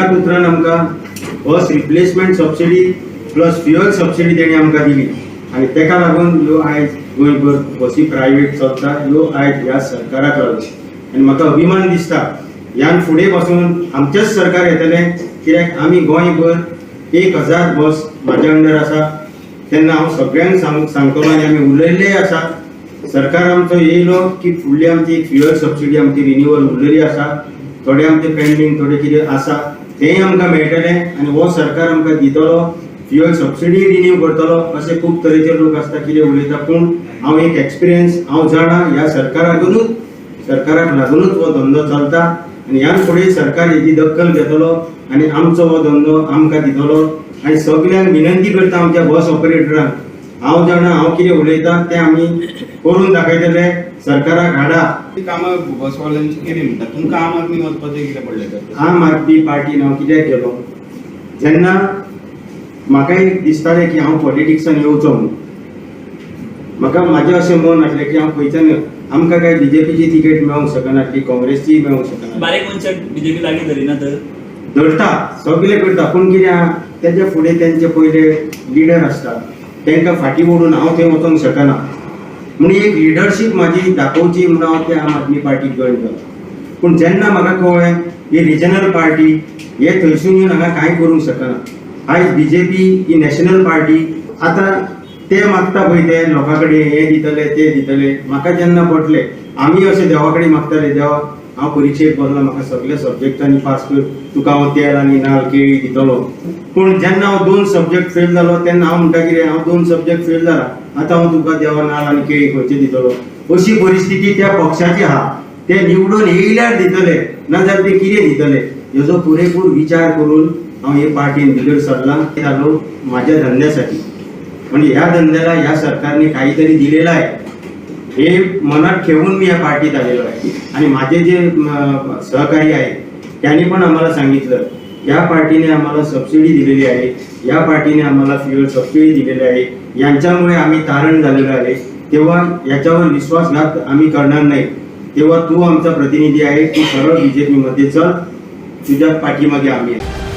एकाच उतरान आमकां बस replacement subsidy plus fuel subsidy तेणी आमकां दिली आनी तेका लागून ह्यो आयज गोंयभर बसी प्रायवेट चलता. ह्यो आयज ह्या सरकाराक लागून आनी म्हाका अभिमान दिसता, ह्यान फुडें पासून आमचेंच सरकार येतलें, कित्याक आमी गोंयभर 1000 बस म्हाज्या अंडर आसा. तेन्ना हांव सगळ्यांक सांगतलो आनी आमी उलयल्लेय आसा, सरकार आमचो येयलो की फुडली आमची फ्युअल सबसिडी आमची रिन्युअल उरलेली आसा, थोडे आमचे पेंडींग, थोडे कितें आसा, तेंय आमकां मेळटलें आनी हो सरकार आमकां दितलो, फ्युअल सबसिडी रिन्यू करतलो. अशे खूब तरेचे लोक आसता, कितें उलयता, पूण हांव एक एक्सपिरियन्स हांव जाणा, ह्या सरकाराक लागूनच हो धंदो चलता आनी ह्यान फुडें सरकार हेजी दखल घेतलो आनी आमचो हो धंदो आमकां दितलो. आनी सगल्यांक विनंती करता, आमच्या बस ऑपरेटरांक, हांव जाणा हांव कितें उलयता तें आमी करून दाखयतले. सरकाराक हाडा. ती कामां बसवाल्यांची केली म्हणटा, तुमकां आम आदमी वचपाचें कितें पडलें तर? आम आदमी पार्टीन हांव कित्याक गेलो, जेन्ना म्हाका एक दिसतालें की हांव पॉलिटिक्सान येवचो म्हणून, म्हाका म्हाजें अशें मन आसलें की हांव खंयच्यान, आमकां काय बीजेपीची तिकेट मेळोंक शकनासली, काँग्रेसचीय मेळोंक शकना. बारीक मनशाक बीजेपी लागीं धरिना तर? धरता, सगळे करता, पूण कितें आहा, तेच्या फुडें तेंचे पयले लिडर आसता, तांकां फाटीं ओडून हांव थंय वचोंक शकना. म्हणून एक लिडरशीप म्हाजी दाखोवची म्हणून हांव त्या आम आदमी पार्टीक जॉयन जालो. पूण जेन्ना म्हाका कळ्ळें ही रिजनल पार्टी, हे थंयसून येवन हांगा कांय करूंक शकना. आयज बीजेपी ही नॅशनल पार्टी. आतां ते मागता पळय, ते लोकां कडेन हे दितले, ते दितले. म्हाका जेन्ना पटलें, आमी अशें देवा कडेन मागताले, देवा, हांव परिक्षेक बसला, म्हाका सगल्या सब्जॅक्टांनी पास कर, तुका हांव तेल आनी नाल केळी दितलो. पूण जेन्ना हांव दोन सब्जॅक्ट फेल जालो, तेन्ना हांव म्हणटा, कितें, हांव दोन सब्जॅक्ट फेल जाला, आतां हांव तुका देवा नाल आनी केळी खंयचे दितलो? अशी परिस्थिती त्या पक्षाची आहा. ते निवडून येयल्यार दितले, नाजाल्यार ते कितें दितले? हेजो पुरेपूर विचार करून हांव हे पार्टीन भितर सरला जालो माझ्या धंद्यासाठी. म्हणजे ह्या धंद्याला ह्या सरकारने काहीतरी दिलेलं आहे, हे मनात ठेवून मी या पार्टीत आलेलो आहे. आणि माझे जे सहकारी आहेत, त्यांनी पण आम्हाला सांगितलं, या पार्टीने आम्हाला सबसिडी दिलेली आहे, या पार्टीने आम्हाला फ्युएल सबसिडी दिलेली आहे, यांच्यामुळे आम्ही तारण झालेलो आहे. तेव्हा याच्यावर विश्वासघात आम्ही करणार नाही. तेव्हा तू आमचा प्रतिनिधी आहे, तू सरळ बीजेपीमध्ये चल, तुझ्या पाठीमागे आम्ही आहे.